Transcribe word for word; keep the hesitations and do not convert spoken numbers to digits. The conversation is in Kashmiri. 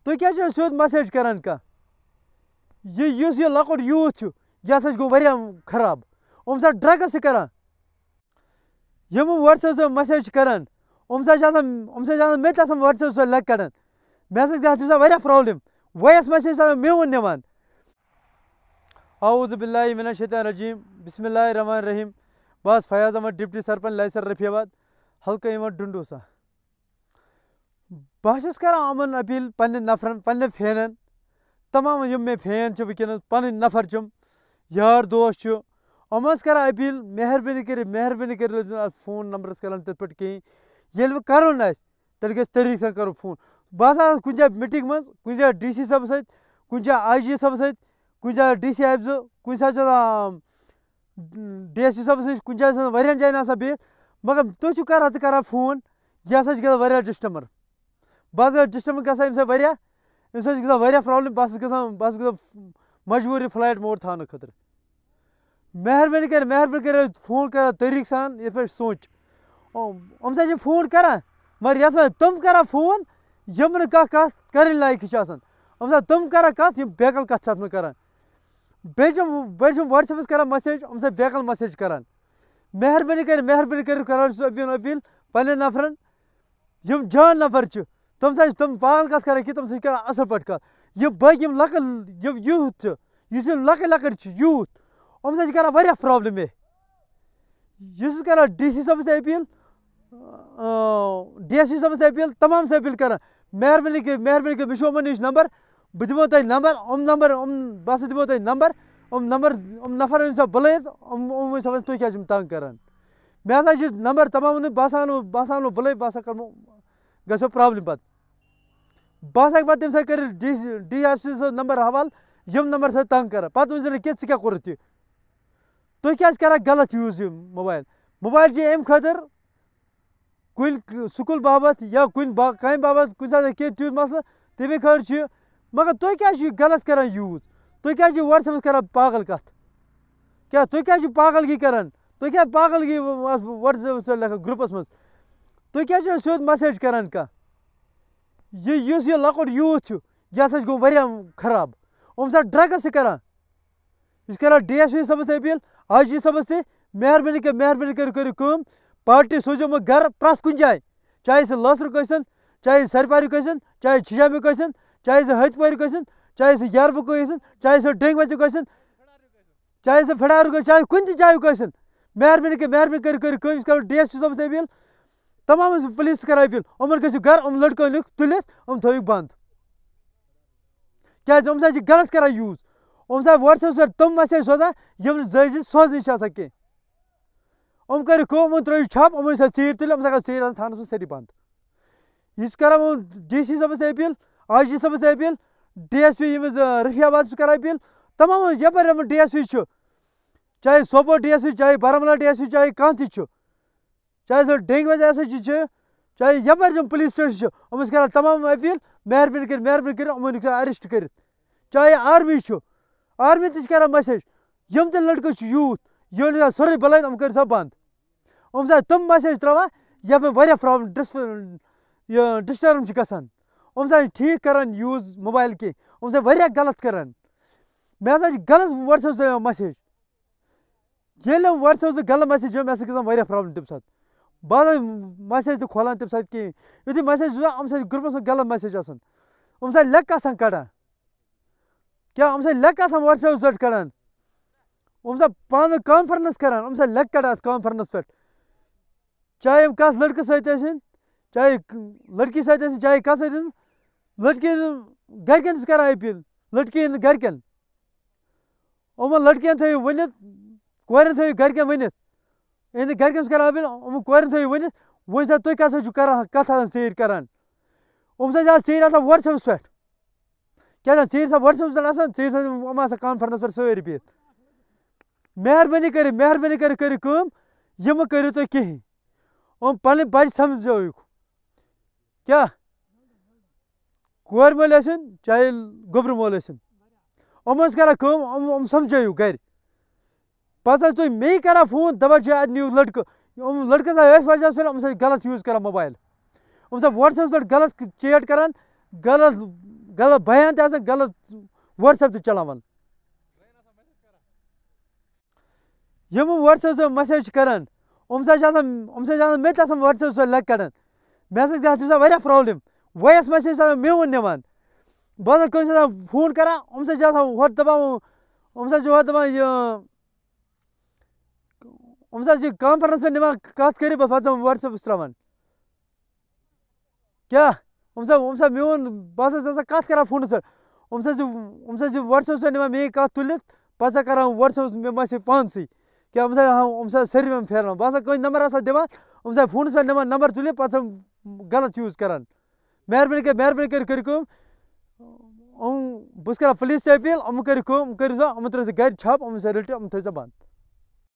تُہۍ کیٛازِ چھِو سیوٚد مسیج کران کانٛہہ؟ یہِ یُس یہِ لۄکُٹ یوٗتھ چھُ، یہِ ہسا چھُ گوٚو واریاہ خراب۔ یِم چھِ ڈرگس تہِ کران۔ یِم WhatsApp-س پٮ۪ٹھ مسیج چھِ کران، یِم ہسا چھِ آسان، یِم ہسا چھِ آسان مےٚ تہِ آسان WhatsApp-س پٮ۪ٹھ لگ کران۔ مےٚ ہسا چھِ گژھان تَمہِ ساتہٕ واریاہ پرابلم۔ وایس مسیج چھِ آسان میون نِوان۔ اعوذ باللہ من الشیطان الرجیم۔ بسم اللہ الرحمن الرحیم۔ بہٕ حظ فیاض احمد، ڈپٹی سرپنچ لائسر رفیع آباد، حلقہ یوان ڈنڈوسا۔ بہٕ حظ چھُس کران یِمن اپیل، پننٮ۪ن نفرن، پننٮ۪ن فینن، تمام یِم مےٚ فین چھِ وٕنکیٚنس، پنٕنۍ نفر چھِم، یار دوس چھِ، یِم حظ کران اپیل، مہربٲنی کٔرِتھ، مہربٲنی کٔرِتھ روٗزِو اَتھ فون نمبرس کران تِتھ پٲٹھۍ کِہیٖنۍ۔ ییٚلہِ وۄنۍ کرُن آسہِ، تیٚلہِ گژھِ طریٖقہٕ سان کرُن فون۔ بہٕ آسان کُنہِ جایہِ میٖٹِنٛگ منٛز، کُنہِ جایہِ ڈی سی صٲبَس سۭتۍ، کُنہِ جایہِ آی جی صٲبَس سۭتۍ، کُنہِ جایہِ ڈی سی آفسہٕ، کُنہِ ساتہٕ چھُ آسان ڈی ایس پی صٲبَس نِش، کُنہِ جایہِ چھُ آسان واریاہَن جایَن آسان بِہِتھ، مگر تُہۍ چھِو کران تہٕ کران فون، یہِ ہسا چھِ گژھان واریاہ ڈِسٹٔربَن۔ بہٕ ہسا چھُس ڈِسٹٔربَن گژھان اَمہِ سۭتۍ واریاہ، اَمہِ سۭتۍ چھِ گژھان واریاہ پرابلِم، بہٕ ہسا چھُس گژھان، بہٕ ہسا چھُس گژھان مجبوٗر یہِ فلایٹ موڈ تھاونہٕ خٲطرٕ۔ مہربٲنی کٔرِتھ، مہربٲنی کٔرِتھ فون کٔرِو طریٖقہٕ سان، یِتھ پٲٹھۍ سونٛچ۔ یِم، یِم سا چھِ فون کران، مگر یَتھ منٛز تِم کران فون، یِم نہٕ کانٛہہ کَتھ کَرٕنۍ لایق چھِ آسان۔ یِم سا تِم کران کَتھ، یِم بیکل کَتھ چھِ اَتھ منٛز کران۔ بیٚیہِ چھِ یِم، بیٚیہِ چھِ یِم WhatsApp-س کران مسیج، یِم سا بیکل مسیج کران۔ مہربٲنی کٔرِتھ، مہربٲنی کٔرِتھ کران چھُس اپیل، اپیل پننٮ۪ن نفرن، یِم جان نفر چھِ، تِم سا چھِ تِم پاگل کتھ کران کہِ تِم سا چھِ کران اصل پٲٹھۍ کتھ۔ یِم باقی یِم لۄکٕٹۍ، یِم یوٗتھ چھِ، یُس یِم لۄکٕٹۍ لۄکٕٹۍ چھِ یوٗتھ، یِم سا چھِ کران واریاہ پرابلم مےٚ۔ یہِ چھُس کران ڈی سی صٲبس تہِ اپیل، ڈی ایس پی صٲبس تہِ اپیل، تمام سا اپیل کران، مہربٲنی کٔرِتھ، مہربٲنی کٔرِتھ، مےٚ چھُ یِمن نِش نمبر، بہٕ دِمو تۄہہِ نمبر، یِم نمبر، یِم، بہٕ ہسا دِمو تۄہہِ نمبر، یِم نمبر، یِم نفر أنِو سا بُلٲیِتھ، یِم، یِم ؤنِو سا وۄنۍ تُہۍ کیٛازِ چھِو یِم تنگ کران؟ مےٚ ہسا چھِ نمبر تمام، بہٕ ہسا انہٕ، بہٕ ہسا انہٕ بُلٲیِتھ، بہٕ ہسا کرمو، گژھو پرابلم پتہٕ۔ بہٕ ہسا ہیٚکہٕ پتہٕ تٔمِس سۭتۍ کٔرِتھ D C, D S P صٲب نمبر حوالہٕ، یِم نمبر سۭتۍ تنگ کران۔ پتہٕ ؤنۍ زِ نہٕ کینٛہہ، ژٕ کیٛاہ کوٚرُتھ یہِ؟ تُہۍ کیٛازِ کران غلط یوٗز یہِ موبایل؟ موبایل چھِ اَمہِ خٲطرٕ کُنہِ ک-، سکوٗل باپتھ یا کُنہِ با-، کامہِ باپتھ، کُنہِ ساتہٕ کینٛہہ تیُتھ مسلہٕ، تَمے خٲطرٕ چھُ یہِ۔ مگر تُہۍ کیٛازِ چھِو یہِ غلط کران یوٗز؟ تُہۍ کیٛازِ چھِو WhatsApp-س کران پاگل کتھ؟ کیٛاہ تُہۍ کیٛازِ چھِو پاگلگی کران؟ تُہۍ کیٛاہ پاگلگی WhatsApp-س پٮ۪ٹھ لیکھان گروپس منٛز؟ تُہۍ کیٛازِ چھِو سیوٚد مسیج کران کانٛہہ؟ یہِ یُس یہِ لۄکُٹ یوٗتھ چھُ، یہِ ہسا چھُ گوٚو واریاہ خراب۔ یِم چھِ آسان ڈرگس تہِ کران۔ یہِ چھُ کران ڈی ایس پی صٲبس تہِ اپیل، آی جی صٲبس تہِ، مہربٲنی کٔرِتھ، مہربٲنی کٔرِتھ کٔرِو کٲم، پارٹی سوٗزِو یِمن گرٕ پرٛٮ۪تھ کُنہِ جایہِ، چاہے سُہ لٲسرُک ٲسِن، چاہے سُہ سرپاریُک ٲسِن، چاہے چھجامیُک ٲسِن، چاہے سُہ ہتہِ پوریُک ٲسِن، چاہے سُہ یاربُک ٲسِن، چاہے سُہ ڈینگوَژُک ٲسِن، چاہے سُہ فِڈارُک ٲسِن، چاہے کُنہِ تہِ جایُک ٲسِن، مہربٲنی کٔرِتھ، مہربٲنی کٔرِتھ کٔرِو کٲم، یہِ چھُ کران ڈی ایس پی صٲبس تہِ اپیل، تمام پُلیٖسس کران اپیل، یِمن گٔژھِو گرٕ، یِم لٔڑکہٕ أنِکھ تُلِتھ، یِم تھٲیِو بنٛد۔ کیٛازِ یِم سا چھِ غلط کران یوٗز۔ یِم سا WhatsApp-س پٮ۪ٹھ تِم مسیج سوزان، یِم نہٕ ضروٗری سوزٕنۍ چھِ آسان کینٛہہ۔ یِم کٔرِو کٲم، یِمن ترٲیِو چھاپہٕ، یِمن چھِ ژیٖرۍ تُلِتھ، یِم چھِ ہٮ۪کان ژیٖرۍ آسان تھانس منٛز سٲری بنٛد۔ یہِ چھِ کران وۄنۍ ڈی سی صٲبس تہِ اپیل، آی جی صٲبس تہِ اپیل، ڈی ایس پی ییٚمِس، آ، رفیع آباد چھُ کران اپیل، تمام یپٲرۍ یِمن ڈی ایس پی چھُ، چاہے سوپور ڈی ایس پی، چاہے بارہمولہ ڈی ایس پی، چاہے کانٛہہ تہِ چھُ، چاہے سُہ ڈینگوَس ایس ایچ او چھُ، چاہے یپٲرۍ یِم پُلیٖس سٹیشن چھِ، یِمن چھِ کران تمام اپیل، مہربٲنی کٔرِتھ، مہربٲنی کٔرِتھ یِمن ہیٚکِو سا ارسٹ کٔرِتھ۔ چاہے آرمی چھُ، آرمی تہِ چھِ کران مسیج، یِم تہِ لڑکہٕ چھِ یوٗتھ، یِہُنٛد چھُ آسان سورُے بلٲیِتھ، یِم کٔرِو سا بنٛد۔ یِم چھِ آسان تِم مسیج ترٛاوان، یَتھ منٛز واریاہ پرابلم ڈس-، یہِ ڈسٹرب چھِ گژھان۔ یِم چھِ آسان ٹھیٖک کران یوٗز موبایل کینٛہہ، یِم چھِ آسان واریاہ غلط کران۔ مےٚ ہسا چھِ غلط WhatsApp-س یِوان مسیج۔ ییٚلہِ یِم WhatsApp-س پٮ۪ٹھ غلط مسیج یِوان، مےٚ ہسا گژھان واریاہ پرابلم تَمہِ ساتہٕ۔ بہٕ ہسا مسیج تہِ کھولان تَمہِ ساتہٕ کِہیٖنۍ۔ یُتھُے مسیج چھُس وٕچھان، یِم سا چھِ گرُپَس منٛز غلط مسیج آسان۔ یِم سا لیٚکھ آسان کڑان۔ کیٛاہ یِم سا لیٚکھ آسان WhatsApp-س پٮ۪ٹھ کڑان؟ یِم سا پانہٕ ؤنۍ کانفرنس کران، یِم سا لیٚکھ کڑان اَتھ کانفرنس پٮ۪ٹھ۔ چاہے یِم کَتھ لڑکہٕ سۭتۍ ٲسِن، چاہے ک-، لڑکی سۭتۍ ٲسِن، چاہے کَتھ سۭتۍ ٲسِن، لڑکی ہِنٛدٮ۪ن گرِکٮ۪ن چھِ کران اپیل، لڑکی ہِنٛدٮ۪ن گرِکٮ۪ن۔ یِمَن لڑکِیَن تھٲیِو ؤنِتھ، کورٮ۪ن تھٲیِو گرِکٮ۪ن ؤنِتھ۔ یِہِنٛدٮ۪ن گرِکٮ۪ن چھِ کران اپیل، یِمَن کورٮ۪ن تھٲیِو ؤنِتھ، وۄنۍ چھا تُہۍ کَتھ سۭتۍ چھِو کران، کَتھ آسان ژیٖرۍ کران؟ یِم چھا زیادٕ ژیٖرۍ آسان WhatsApp-س پٮ۪ٹھ؟ کیٛاہ چھا ژیٖرۍ آسان WhatsApp-س پٮ۪ٹھ آسان، ژیٖرۍ آسان یِم آسان کانفرنس پٮ۪ٹھ سٲری بِہِتھ؟ مہربٲنی کٔرِتھ، مہربٲنی کٔرِتھ کٔرِو کٲم، یِم مہٕ کٔرِو تُہۍ کِہیٖنۍ۔ یِم پنٕنۍ بچہِ سمجھٲیِکھ۔ کیٛاہ؟ کورِ مٲلۍ ٲسِن، چاہے گوٚبرِ مول ٲسِن، یِم ٲسۍ کران کٲم، یِم، یِم سمجھٲیِو گرِ۔ پتہٕ ٲسۍ تُہۍ مے کران فون، دپان چھِ، "اَتہِ نِیِو لڑکہٕ۔" یِم لڑکہٕ زن ٲسۍ وجہ سۭتۍ، یِم ٲسۍ غلط یوٗز کران موبایل۔ یِم ٲسۍ WhatsApp-س پٮ۪ٹھ غلط چیٹ کران، غلط، غلط بیان تہِ آسان، غلط WhatsApp تہِ چلاوان۔ یِم WhatsApp-س پٮ۪ٹھ message چھِ کران، یِم سا چھِ آسان، یِم سا چھِ آسان مےٚ تہِ آسان WhatsApp-س پٮ۪ٹھ لَگہِ کَران۔ مےٚ ہسا چھِ گژھان تَمہِ ساتہٕ واریاہ problem۔ وۄنۍ یۄس message چھِ آسان میون نِوان، بہٕ آسان کٲنٛسہِ آسان phone کران، یِم سا چھِ آسان ہورٕ دَپان، یِم سا چھِ ہورٕ دَپان یہِ، یِم سا چھِ conference پٮ۪ٹھ نِوان کَتھ کٔرِتھ، پَتہٕ چھِ WhatsApp-س ترٛاوان۔ کیٛاہ؟ یِم سا، یِم سا میون، بہٕ ہسا چھُس آسان کَتھ کران فونَس پٮ۪ٹھ۔ یِم سا چھِ، یِم سا چھِ WhatsApp-س پٮ۪ٹھ نِوان میٛٲنۍ کَتھ تُلِتھ، پَتہٕ ہسا کران WhatsApp-س مےٚ message پانسٕے۔ کیٛاہ یِم سا، یِم سا سٲری یِم پھیران۔ بہٕ ہسا کٲنٛسہِ number آسان دِوان، یِم سا فونَس پٮ۪ٹھ نِوان number تُلِتھ، پَتہٕ چھِ یِم غلط use کران۔ مہربٲنی کٔرِتھ، مہربٲنی کٔرِتھ کٔرِو کٲم۔ یِم، بہٕ چھُس کران پُلیٖس تہِ appeal، یِم کٔرِو کٲم، یِم کٔرِو سا، یِمَن ترٲیِو سا گرِ چھاپہٕ، یِم سا رٔٹِو، یِم تھٲیِو سا بنٛد۔